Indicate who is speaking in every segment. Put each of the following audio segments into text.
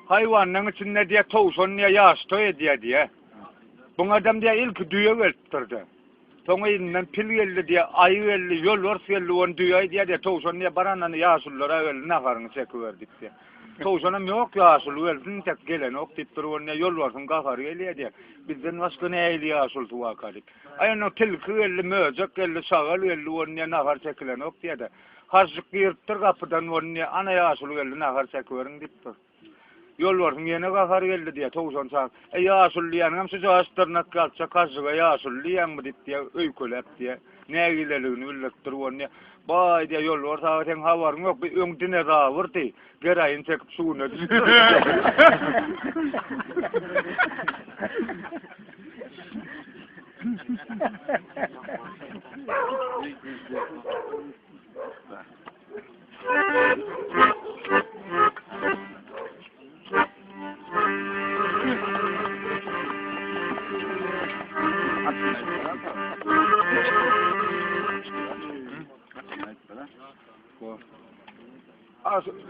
Speaker 1: Haýwanlaryň içinde diýýär, towşan diýýär, ýaş toý edýär diýýär. Buňadam diýýär, ilki düýe gelipdir-de. Soň yzyndan pil geldi diýýär, aýy geldi, ýolbars geldi, ony düýe aýdýar diýýär, towşan diýýär, baranany ýaşululara geldi, naharyňy çekiber diýip diýýär. Towşanam ýok, ýaşuly gelsin, tek gelenok diýip dur, ony diýýär, ýolbarsyň gahary gelýär diýýär. Bizden başga nähili ýaşulusy barka diýip. Aý onda tilki geldi, möjek geldi, şagal geldi, ony diýýär, nahar çekilenok diýýär-de. Hažžyk giripdir gapydan, ony diýýär, ana ýaşuly geldi, nahar çekiberiň diýipdir. Ýolbarsyň ýene gahary geldi diýýär, towşan çag. Eý, ýaşuly diýýäniňem şu jaş dyrnak ýalçak hažžyga ýaşuly diýýäňmi diýip diýýär, öýkeläp diýýär. Nägileligini bildiripdir ony diýýär. Baý diýýär, ýolbars aga seň habaryň ýok, bi öň dinozawrdy, geraýyn çekip şu güne düşüpdir.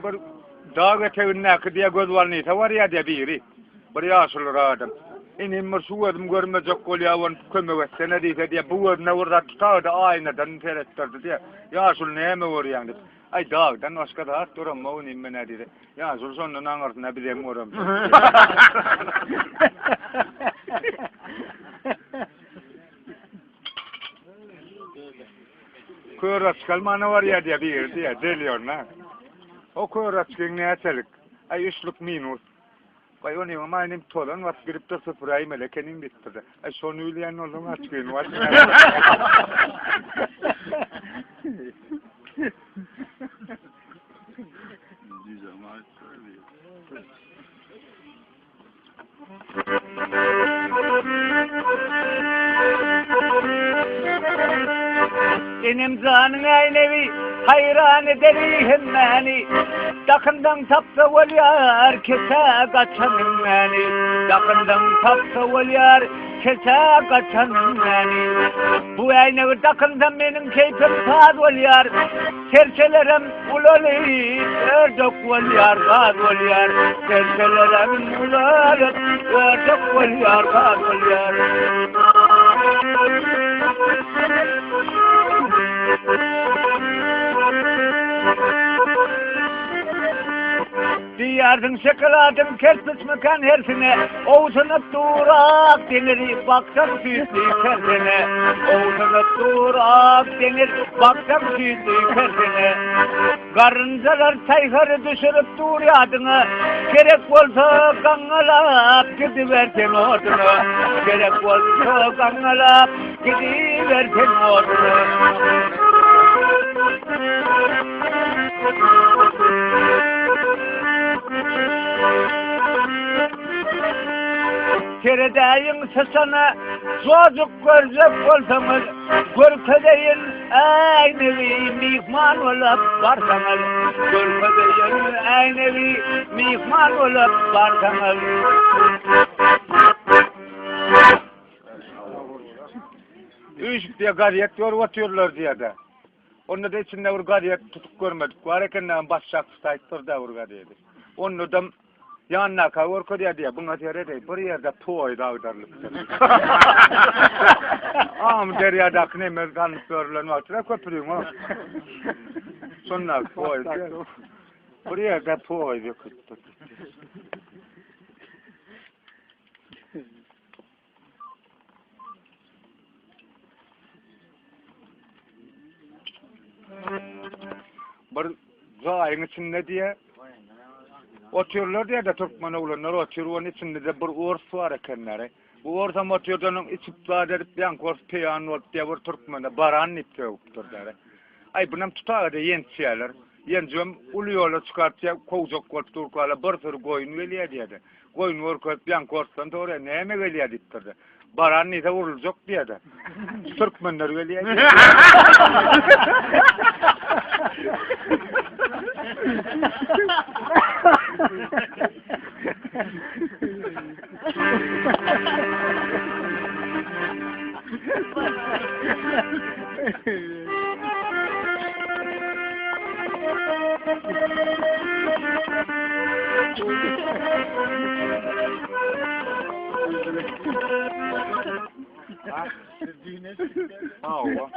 Speaker 1: Bir dag etegindäki diýe göz bolnisa barýar diýe biri. Bir ýaşuly adam. Inim bir şu gözüm görmejek bolýar, ony kömek etsene diýse diýe, bu gözüne bir zat tutaýdy, aýnadan seretdirdi diýe. Ýaşuly näme görýäň diýip. Aý dagdan başga zat göremok inim men-ä diýdi. Ýaşuly şondan aňyrsyna bizem göremzok. Kör açyk almana barýar diýýär biri diýýär, delýorna. O kör açygyň näçelik? Aý üçlük minus. Baý onyňam aýnym tozan basyp giripdir süpüräýmeli ekeniň diýipdir-de. Aý şony bilýän bolsaň açgyny basma. Enem janyň äýnegi haýran ederi hemmäni, Dakyndan tapsa bolýar keçä gaçan hemmäni, Dakyndan tapsa bolýar keçä gaçan hemmäni. Bu äýnegi dakynsam meniň keýpim saz bolýar, Serçelerem ulalyp ördek bolýar, gaz bolýar. Serçelerem ulalyp ördek bolýar, gaz bolýar. Diýýärsiň şokoladyň kerpiçmikan hersine, Owsunyp dur ak deňizi baksaň süýtli kersene. Owsunyp dur ak deňiz baksaň süýtli kersene. Garynjalar çaýhary düşürip dur ýadyňa, Gerek bolsa gaňňalap gidiber sen oduna. Gerek bolsa gaňňalap gidiber sen oduna. Seredäýiň syçana, jojuk görjek bolsaňyz, Görkezeýin äýnegi myhman bolup barsaňyz, Görkezeýin äýnegi myhman bolup barsaňyz. Üýşüp diýe gazet görüp otyrlar diýede. Onda-da içinde bir gazet tutup görmedik bar eken dagy başşak tutaýypdyr da bir gazeti. Onda-da ýanyndaka görkezýär diýýär, buňa seredeý, bir ýerde poýuz agdarylypdyr. Amyderýadaky neme salnyp ýörülen wagty-da köprüň o. Şondaky poýuz. Bir ýerde poýuz ýykylypdyr. Bir jaýyň içinde diýe otyrlar diýe-de türkmen oglanlar otyr, onuň içinde-de bir ors bar ekenleri. Bu orsam otyrda onuň içip zat edip, ýaňky ors peýan bolup diýe bir türkmene baran diýip sögüpdir diýe. Aý bunam tutaga-da ýençýärler. Ýenjibem uly ýola çykaryp diýe kowjak bolup durkala bir süri goýun gelýär diýe-de. Goýun görkezip ýaňky orsdan soraýar, näme gelýär diýipdir-de. Baran diýse uruljak diýýär-de. Türkmenler gelýär diýýär. Hawa.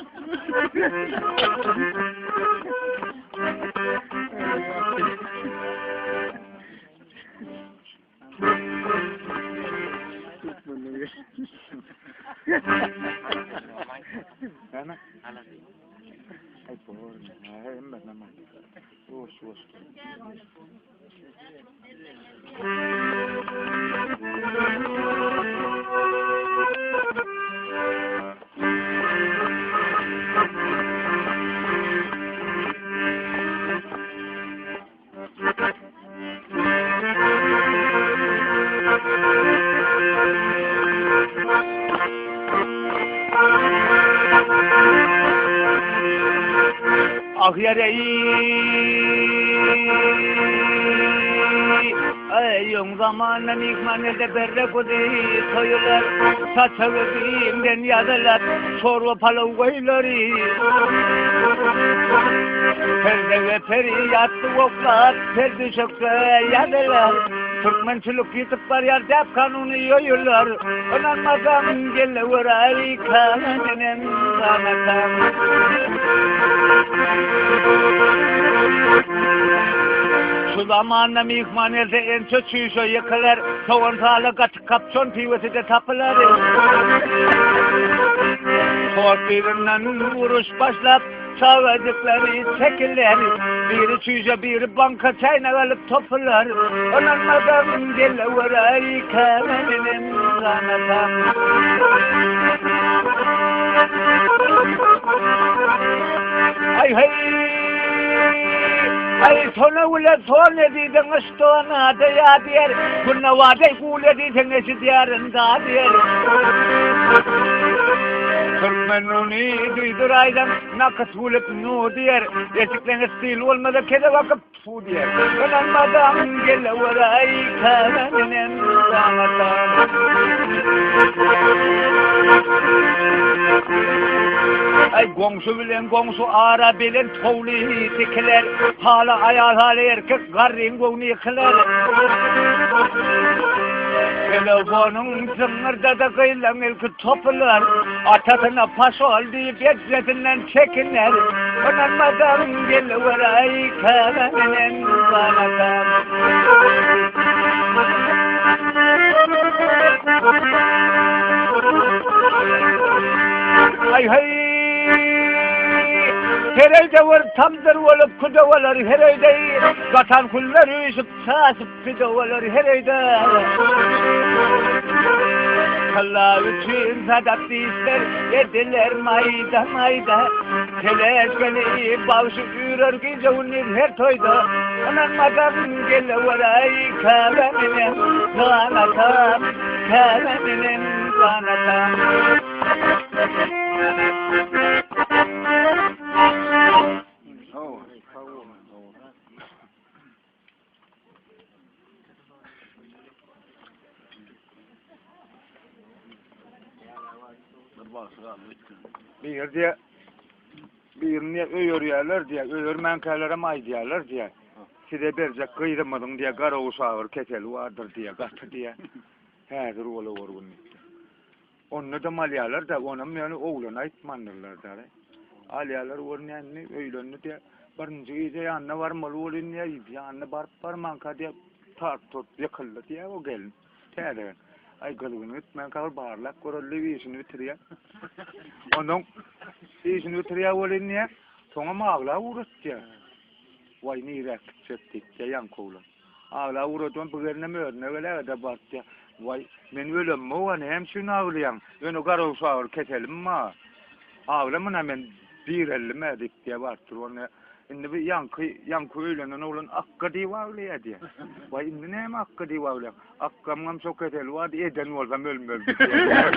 Speaker 1: Näme? Aý bor. Hemme näme? Ýuwaş ýuwaş. Ah ýere-eý, Eý, öň zamanda myhman elde berre guzy soýular, saçagy giňden ýazylar, çorba palaw goýular. Perde we peri ýassyk oklap, per düşekde ýazylar. Türkmençilik ýitip barýar, däp kanuny ýoýular. Ynanmasaň gel-de göräý, känenem ganatam. Şu zamanda myhman gelse ençe çüýşe ýykylar, sogan saly gatyk kapçon piwesi-de tapylar. Tort birinden uruş başlap, çagajyklary çekiler. Biri çüýşe, biri banka çäýnek alyp topular. Ynanmasaň gel-de göräý, kämenem ganatam. Aý-heý! Aý, sona güle son diýdiň, yşkyna deýa diýer. Günde wada gule diýseň eşidýärin da diýer. Türkmen nuny duýduraýsaň, nakyt gülüp nu diýer. Eşikleňe stil bolmasa kele bakyp tfu diýer. Ynanmasaň geleweräý, kämenen daňatar. Aý goňşy bilen goňşy ara belent howly dikiler, Hala aýal hala erkek garryň göwni ýykylar. Telefonyň jyňňyrdada gyzlaň ilki topular, Atasyna paşol diýip ejesinden çekiner. Ynanmasaň geliweräý käbä menen ganatam. Aý heý! Her öýde bir tamdyr bolup küde bolar her öýde Gatan küller üýşüp çaşyp pide bolar her öýde Kalla üçin sadap diýişler ediler maýda maýda Teleşgeli bagşy üýrer gije gündiz her toýda Ynanmasaň geleweräý käbä menen ganatam Käbä menen ganatam Bir ýerde birini öýerýärler diýýär, öýermänkälerem aýdýarlar diýýär. Size berjek gyzymyzyň diýýär, garawuşagyr keseli bardyr diýýär, gaty diýýär. Häzir ola görgün diýipdir. Onda-da alýarlar-da, onam ýöne oglana aýtmandyrlar-da. Alýarlar, görünýär indi öýlendi diýýär. Birinji gije ýanyna barmaly bolýan diýýär, ýanyna baryp barmanka diýýär, tarp-turp ýykyldy diýýär o gelin. Täze gelin. Aý, gyzgyny gitmänkä bir barlap göreli diýip işini bitirýär. Ondan işini bitirýär welin diýýär, soňam aglap ugratýar. Waý, niräk gitjek diýip diýýär ýaňky oglan. Aglap ugradan bu gelinem özüne geläge-de baryp diýýär, Waý, men ölemok-a, näme üçin aglaýaň? Ýöne garawşagyr keselim bar. Aglamana men direldim-ä diýip diýýär, baryp dur. Onda indi bu ýaňky, ýaňky öýlenen oglan Akga diýip aglaýar diýýär. Waý, indi näme Akga diýip aglaýaň? Akgamyňam şo keseli bardy, eden bolsam ölmezdi diýýär.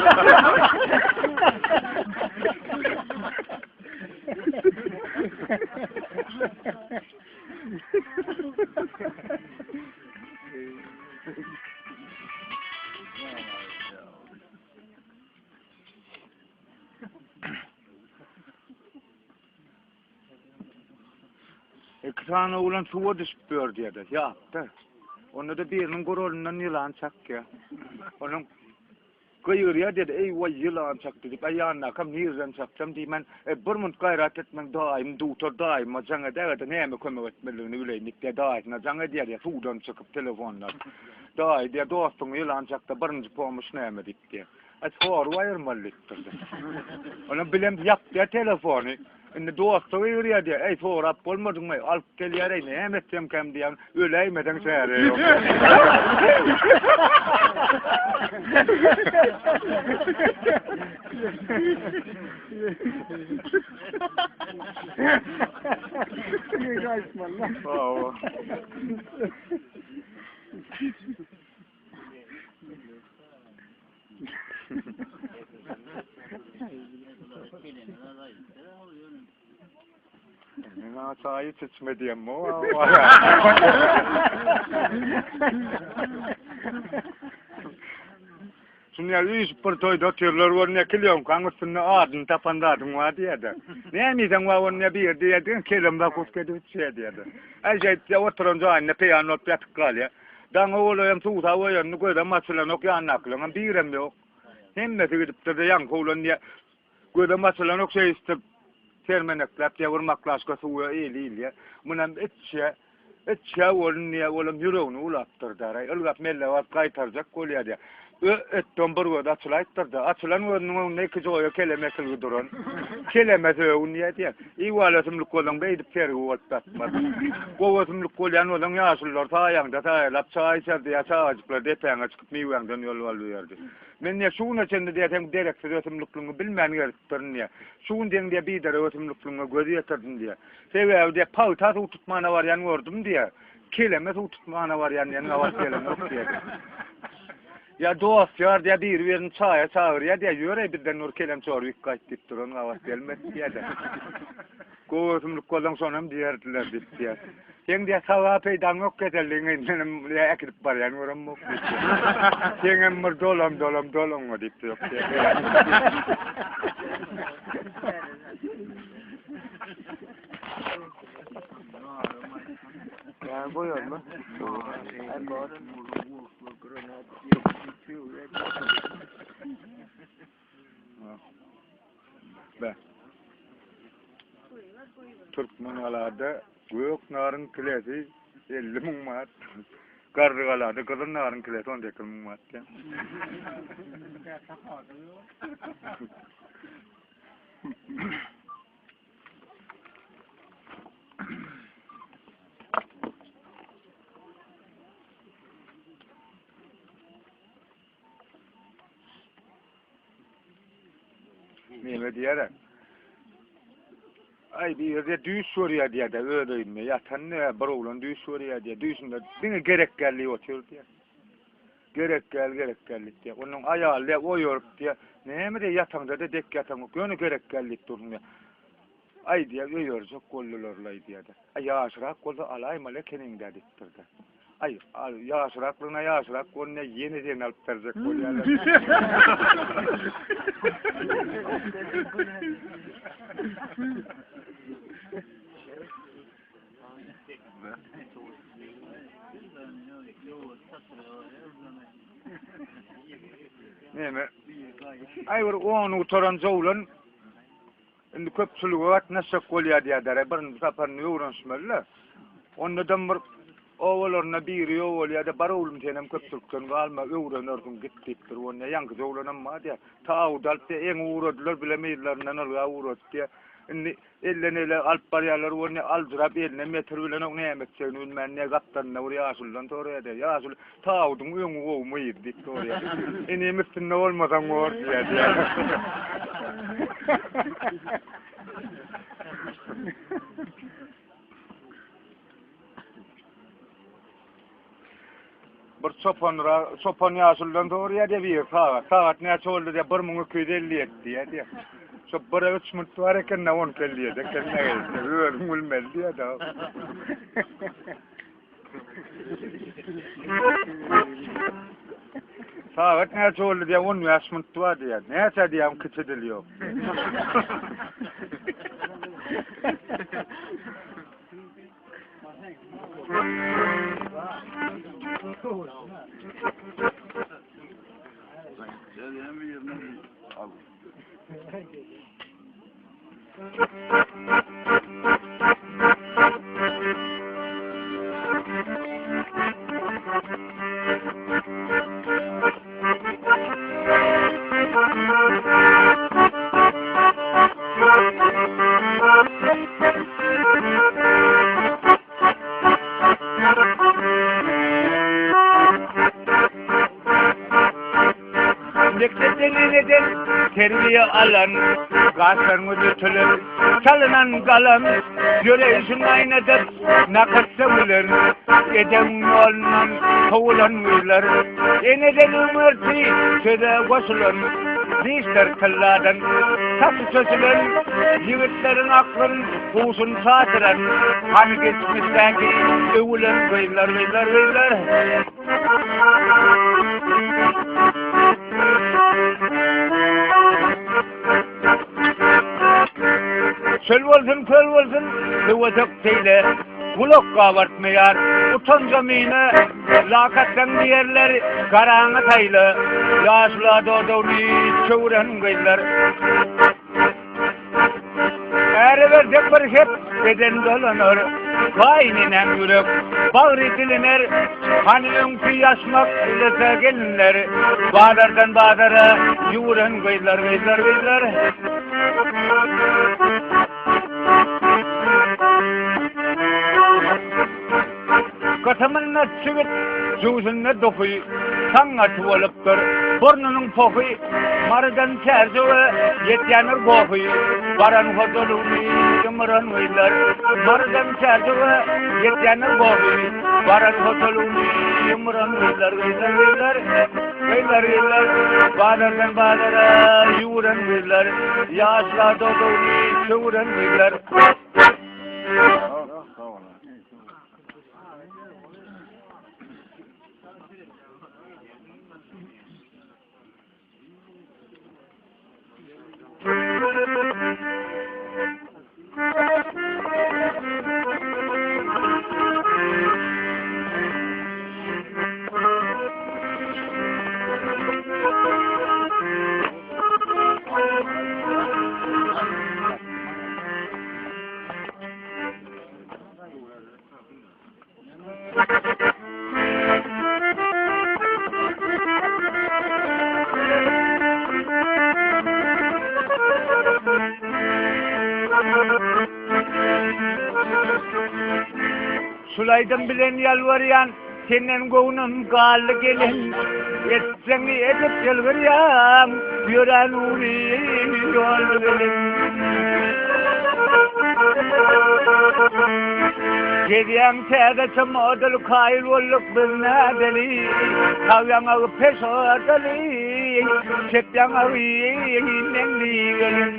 Speaker 1: Iki sany oglan suwa düşüp ýör diýdi. Ýapdy. Onda-da biriniň guralyndan ýylan çakýar. Onuň Gygyrýar diýdi, Eý, waý, ýylan çakdy diýip, äý, ýanyndakam nireden çakjam diýmän, e, bir munt gaýrat etmäň, daýym dutar, daýyma jaň edäge-de näme kömek etmelidigini bileýin diýip, diýýär, daýysyna jaň edýär diýýär, suwdan çykyp telefondan. Daýy, diýýär, dostuňy ýylan çakdy, birinji pomoş näme diýip, diýýär. Aý, sorup aýyrmaly diýipdir. Onam bilem ýapýar telefony. Indi dosta gygyrýar diýýär, Eý, sorap bolmadyňmy, alyp gelýär-eý, näme etsemkäm diýýän, öläýmeseň çäre ýok. Hawa. Men çaý içme diýem mo. Şuny ýaly üýşüp bir toýda otyrlar görünýär, kilýonkaň üstünde adyny tapan zadyň bar diýýär-de. Näme diýseň bar ony bir diýýär, kelem zakuska edip içýär diýýär-de. Äý şeýdip oturan jaýynda peýan bolup ýatyp galýar. Daňa golaýam suwsap oýandy, gözem açylanok, ýanyndakylaryňam birem ýok. Hemmesi gidipdir-de, ýaňky oglan diýýär, gözem açylanok şeýdip, sermenekläp diýýär, bir maklaşka suwa eli ilýär. Munam içýär. Içýär welin diýýär, olam ýüregini bulapdyr daraý. Ylgap melle baryp gaýtarjak bolýar diýýär. Ö-ötden bir gözi açylaýypdyr-da, açylan gözüniň öňünde iki joýa kelem ekilgi duran. Keleme sögün diýýär diýýär. Iwal ösümlik bolsaň beýdip sergi bolup ýatmaz. Gowy ösümlik bolýan bolsaň ýaşulular saýaňda saýalap çaý içerdi ýa çagajyklar depäňe çykyp miwäňden ýol alyberdi. Men diýýär şu güne çenli diýýär seň dereksiz ösümlikligiňi bilmän gezipdirin diýýär. Şu gün seň diýýär biderek ösümlikligiňe göz ýetirdim diýýär. Sebäbi diýýär pagta suw tutmana barýan gördüm diýýär. Keleme suw tutmana barýan diýen gabat gelenok diýýär. Ýa dost-ýar diýýär, biri-birini çaýa çagyrýar diýýär, ýör-eý bizden bir kelem çorba iýip gaýt diýip duran gabat gelmedi diýýär-de. Gowy ösümlik bolsaň şonam diýerdiler diýip diýýär. Seň diýýär saga peýdaň ýok keselligiňe indenem diýýär äkidip barýan göremok diýip diýýär. Seňem bir dolam dolam dolaňa diýip ýok diýýär. Ýa goýarmy? Be. Türkmengalada gök naryň kilesi 50 müň manat. Garrygalada gyzyl naryň kilesi 18 müň manat. Neme diýer? Aý bir ýerde düýş görýär diýer-de, öz öýünde ýatan ne bir oglan düýş görýär diýer. Düýşünde diňe gerek gel diýip otyr diýer. Gerek gel, gerek gel diýip diýer. Onuň aýaly diýer, oýaryp diýer. Näme diýer, ýataňda-da dek ýataňok, ýöne gerek gel diýip dursun diýer. Aý diýer, öýerjek boldular-laý diýer-de. Aý ýaşrak bolsa alaýmaly ekeniň-dä diýipdir-de. Aý, ýaşraklygyna ýaşrak bolýa, ýene seni alyp berjek bolýarlar. Näme? Aý bir ony gutaran jowlan Indi köpçülige gatnaşjak bolýar diýýärler. Birinji saparyny öwrenişmeli-de. Ondadam bir obalarynda biri ýok bolýar-da, bar oglum senem köpçülikden galma, öwrenersiň, git diýipdir. Onda ýaňky oglanam bar diýýär. Tawudy alyp diýýär, eňi ugradylar, bilem yzlaryndan ylgap ugrady diýýär. Indi elden ele alyp barýarlar, ony aljyrap eline metr bilenok näme etjegini bilmän, ne gapdalynda bir ýaşuludan soraýar diýýär. Ýaşuly, Tawudyň öňi gowumy yzy diýip soraýar. Inim üstünde bolmasaň bor diýýär diýýär. Bir çopan çopan ýaşuludan soraýar diýýär bir sagat. Sagat näçe boldy diýýär, 1257 diýýär diýýär. Şo bir üç minut bar eken-de 1257 eken. Özüň bilmeli diýýär. Sagat näçe boldy diýýär, 15 minut bar diýýär. Näçe diýýär, kiçi dil ýok. Mekdepden eneden terbiýe alan, gaşlaryňyz ötülen, çalynan galam, ýöreýşiň aýnadyp, nakat sögülen, edebiň ýolundan sowulan gyzlar, eneden öňürti söze goşulan, dişler tylladan, saçy çözülen, ýigitleriň aklyn, huşun çaşyran, hany geçmişdäki öwülen gyzlar, gyzlar, gyzlar. Çöl bolsun, köl bolsun, höwesek şeýle, Gulak gabartmaýar, utanjam mine, Lakatdan diýerler, garaňy taýla, Ýaşula dodagyny çöwren gyzlar. Äre bersek bir hep beden dolanar, Gaýyneneň ýürek, bagry diliner, Hany öňki ýaşmak ilese gelinler, Bazardan bazara ýüwüren gyzlar, gyzlar, gyzlar. Gysymynda çigit, jübüsinde duhy, Saňňaty bolupdyr, burnunyň pohy, Marydan Çärjewe ýetýändir gohy, Baran hojalygyny ymyran gyzlar. Marydan Çärjewe ýetýändir gohy, Baran hojalygyny ymyran gyzlar, gyzlar, gyzlar. Gyzlar, gyzlar, bazardan bazara ýüwüren gyzlar, Ýaşlar dodagyny çöwüren gyzlar. Şul aýdym bilen ýalbarýan, senden göwnüm galdy gelin. Etseňi edip ýylgyrýaň, ýörän ugry ýol gelin. Gezýäň täzeçe model kaýyl bolduk biz nädeli. Sag ýaňagy peşodaly, çep ýaňagy meňli gelin.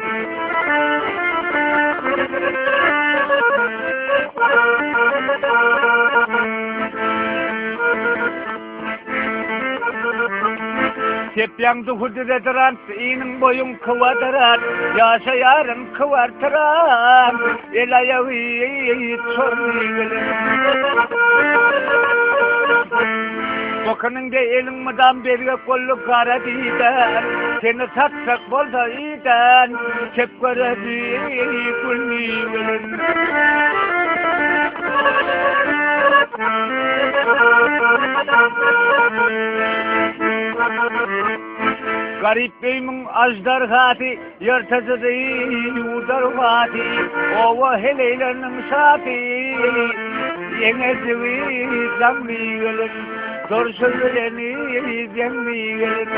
Speaker 1: Çep ýaňdy hudyredirant, iniň boýuň kwadrat, ýaşaýaryn kwartiram, el-aýagy çorly gelin. Bokanyňda eliň mydam bezgek boldy gara diýdän, seni satjak bolsa iden, çep göredi gülli gelin. Garyp öýmüň aždarhasy, ýyrtyjysy, ýuwdarhasy, oba heleýleriniň şasy, ýeňejigi jaňly gelin, durşy bilen zeňli gelin.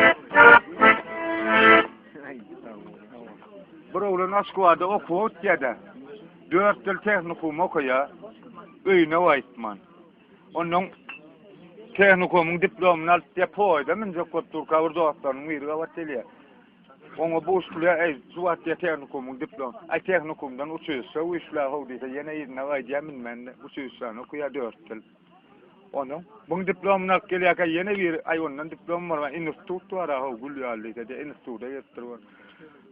Speaker 1: Bir oglan Aşgabada okuwa gitýär-de, dört ýyl tehnikum okaýar, öýüne gaýtman. Onnoň tehnikumyň diplomyny alyp diýýär, poýda münjek bolup durka bir dostlarynyň biri gabat gelýär. Oňa buşlaýar, eý, şu wagt diýýär tehnikumyň diplom, aý tehnikumdan uçilişşe güýçlä how diýse, ýene yzyna gaýdýar münmän uçilişşäni okaýar dört ýyl. Onuň buň diplomyny alyp gelýärkä ýene biri, aý ondan diplom bar, institut bar-a how gül ýaly diýse, diýýär, instituta gelipdir.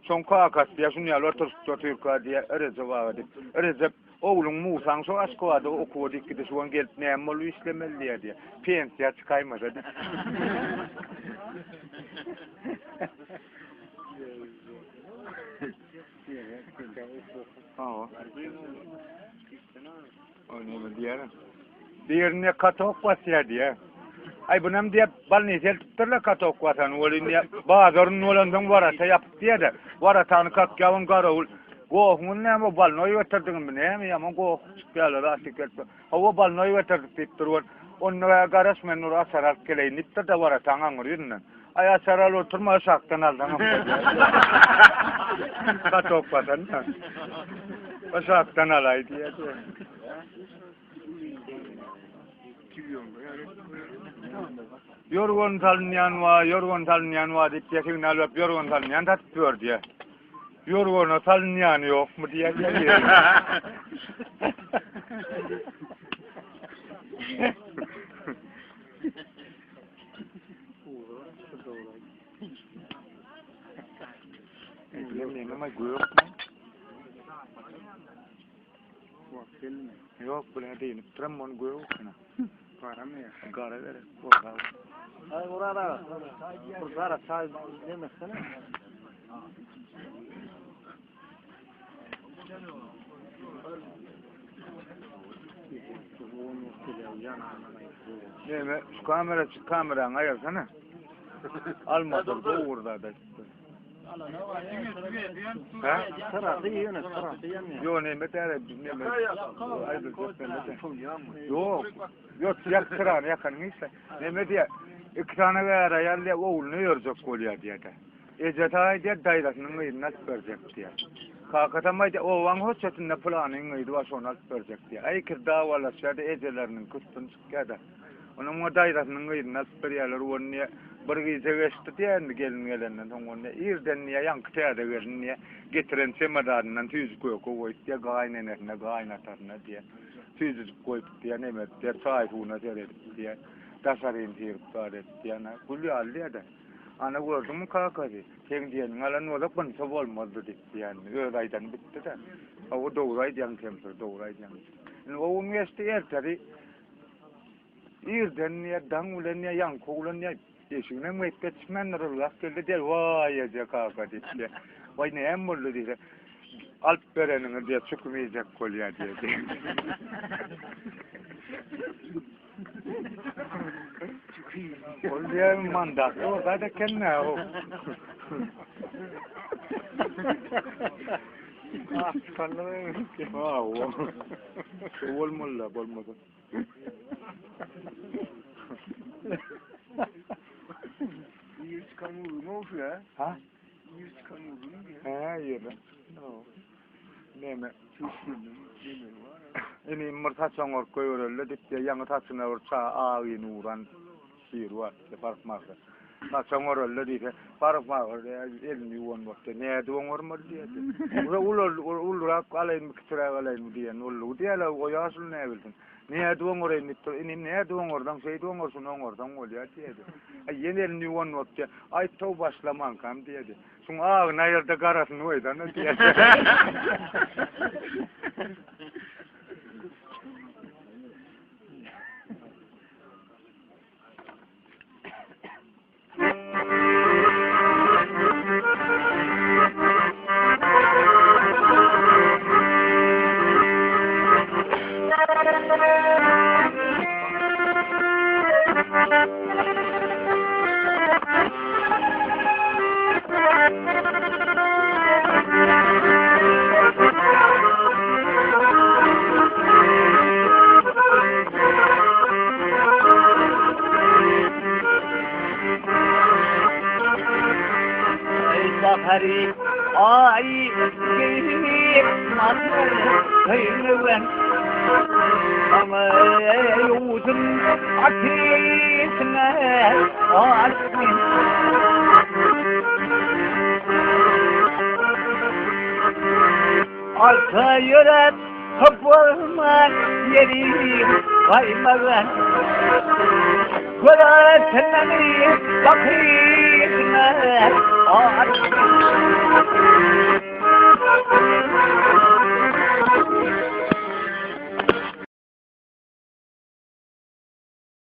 Speaker 1: Şoň kakasy diýýär, şuny ýaly oturyşyp otyrka diýýär, Rejep aga diýip. Rejep. Ogluň Musaň şo Aşgabada okuwa diýip gidişi wan gelip näme bolup işlemeli diýýär diýýär. Pensiýa çykaýmasa diýip. Hawa. O näme diýýär? Birine katok basýar diýýär. Aý bunam diýýär, balnisa eltipdirler katok basan welin diýýär. Bazaryn bolansoň warata ýapyk diýýär-de. Waratany kakýawan garawul. Gohuňyz näme, balnoý getirdiňmi näme, ýaman goh çykýarlar zat diýip gelipdir. Hawa balnoý getirdik diýipdir ol. Onda bä garaş men nur açar alyp geleýin diýipdir-de warataň aňry ýüzünden. Aý açar alyp oturma aşakdan alsaňam bolýar. Katok basan-da. Aşakdan alaý diýýär. Ýorgan salynýan bar, ýorgan salynýan bar diýip diýýär, signal berip ýorgan salynýan satyp ýör diýýär. Ýorgana salynýany ýokmy diýýär. Ýok, bu näde inip duram, ony gök ekeni. Garamy ýa? Gara gerek, bolsa.
Speaker 2: Aý Murat aga, bir gara çaý demlesene.
Speaker 1: Neme, şu kamera, şu kamerany aýyrsana. Alma dur, dogurda da. Ha?
Speaker 2: Syrasy ýöne, syrasy ýanýar.
Speaker 1: Ýok, neme däl, neme. Ýok. Ýok, ýak syrany ýakanyň işle. Neme diýýär? Iki sany bäri aýal diýýär, ogluny ýörjek bolýar diýýär. Ejesi aýdýar, daýzasynyň gyzyny alyp berjek diýýär. Kakasam aýdýar, obaň höçjetinde pylanyň gyzy bar, şony alyp berjek diýýär. Aý, ikisi dawalaşýar-da, ejeleriniň üstüni çykýar-da. Onuň muňa daýzasynyň gyzyny alyp berýärler, ony diýýär, bir gije geçdi diýýär, indi gelin gelenden soň ony diýýär, irden diýýär, ýaňky täze gelin diýýär, getiren çemodanyndan süýji köke goýup diýýär, gaýynenesine, gaýynatasyna diýýär, süýjüjik goýup diýýär, neme edip diýýär, çaý suwuna seredip diýýär, daşaryny syryp bar edip diýýär, ana, gül ýaly diýýär-de. Ana, gördüňmi kakasy, seň diýeniňi alan bolsak, bunça bolmazdy diýip diýýär, indi öz aýdany bitdi-de. Hawa, dogry aýdýaň kempir, dogry aýdýaň. Indi o gün geçdi, ertesi Irden diýýär, daň bilen diýýär, ýaňky oglan diýýär, eşiginem geýip ýetişmändir, ylgap geldi diýýär, waý eje kaka diýip diýýär. Waý näme boldy diýse, alyp bereniňi diýýär, çüküm iýjek bolýar diýýär. Ol diýýär, mandatly bir zat eken-dä o.
Speaker 2: Ah, çykandyr.
Speaker 1: Hawa. Bolmaly-da, bolmasa.
Speaker 2: Ýer çykan uzun olsun ya.
Speaker 1: Ha?
Speaker 2: Ýer çykan uzun diýe.
Speaker 1: He, ýerden. Neme? Inim bir saçaň orup goýbereli diýip, ýaňy saçyna bir ça agyny uran şir bar, parhmagda. Saçaň oralda diýse, parhmagyr elini ýuwan bolsa, nädip oňarmaly diýýär. Ula ulurak alaýynmy, kiçiräk alaýynmy diýen boldy. Diýýärler, o ýaşuly näbilsin. Nädip oňaraýyn diýip dur. Inim nädip oňarsaň, şeýdip oňar, şuny oňarsaň bolýar diýýärdi. Aý, ýene elini ýuwan bolupdy. Aý, tow başlamankam diýýärdi. Şuň agyny aýyrda garasyny goýsana diýýärdi.
Speaker 2: Arka yürek Bolmaz ýeri gaýmagan Göresinmi bakyşyna.